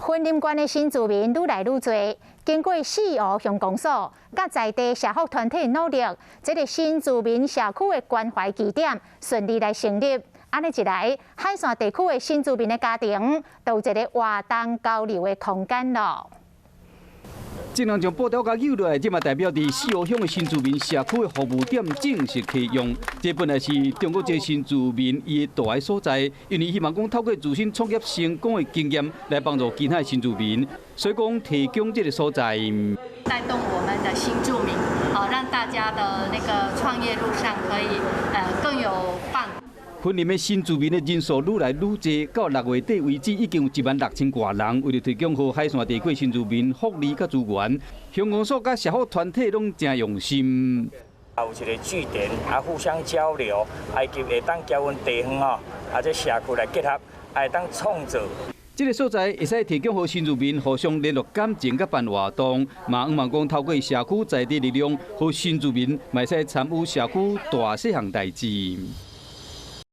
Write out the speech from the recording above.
雲林縣的新住民愈來愈濟，經過四湖鄉公所佮在地社福團體努力，這個新住民社區的關懷據點順利來成立。按呢一來，海線地區的新住民的家庭都有一个活動交流的空間囉。眾人將布條共扭落來，這嘛代表佇四湖鄉的新住民社區的服務點正式啟用。這本來是中國籍新住民伊的蹛的所在，因為希望講透過自身創業成功的經驗來幫助其他的新住民，所以講提供這个所在。帶動我們的新住民，好讓大家的那個創業路上可以更有伴。雲林的新住民的人數愈來愈濟，到6月底為止，已經有1萬6千外人。為著提供予海線地區新住民福利佮資源，鄉公所佮社福團體攏誠用心。有一个據點，啊，互相交流，以及會當交阮地方吼，啊，這社區來結合，會當創造。這个所在會使提供予新住民互相聯絡感情佮辦活動，嘛向望講透過社區在地力量，予新住民嘛會使參與社區大細項代誌。